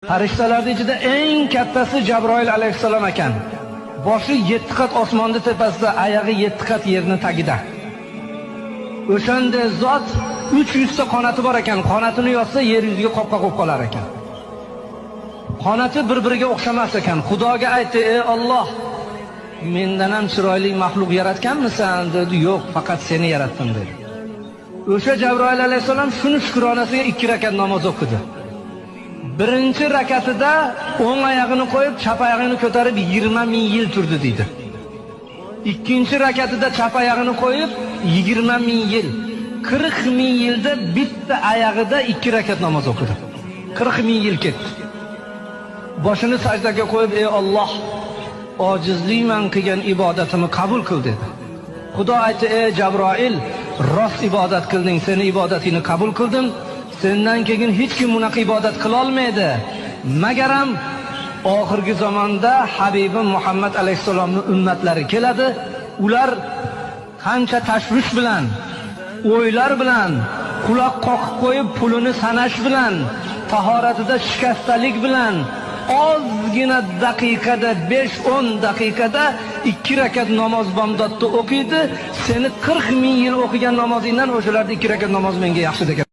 Farishtalarning ichida eng kattasi Jabroil alayhissalom ekan. Boshi 7 qat osmonni tepasida, oyog'i 7 qat yerning tagida. O'shanda zot 300 ta qonati bor ekan. Qonatini yozsa yer yuziga qopqoq bo'lib qolar ekan. Qonati bir-biriga o'xshamas ekan. Xudoga aytdi: "Ey Alloh, mendan ham chiroyli maxluq yaratganmisan?" dedi. "Yo'q, faqat seni yaratdim" dedi. O'sha Jabroil alayhissalom shuni shukronasiga 2 rakat namoz o'qidi. Birinchi rakatida o'ng oyog'ini qo'yib, chap oyog'ini ko'tarib 20 ming yil turdi deydi. Ikkinchi rakatida chap oyog'ini qo'yib 20 ming yil, 40 ming yilda bitta oyog'ida 2 rakat namoz o'qidi. 40 ming yil ketdi. Boshini sajdaga qo'yib, "Ey Alloh, ojizlikman qilgan ibodatimni qabul qil" dedi. Xudo aytdi: "Ey Jabroil, rost ibodat qilding, seni ibodatingni qabul qildim. Sendan keyin hech kim bunaqa ibodat qila olmaydi. Magaram oxirgi zamonda Habibim Muhammad alayhissalomning ummatlari keladi. Ular qancha tashvish bilan, o'ylar bilan, quloq qoqib qo'yib pulini sanash bilan, tahoratida shikastalik bilan ozgina daqiqada 5-10 daqiqada 2 rakat namoz bomdodda o'qiydi. Seni 40 ming yil o'qigan namozingdan o'shalarda 2 rakat namoz menga yaxshi degan."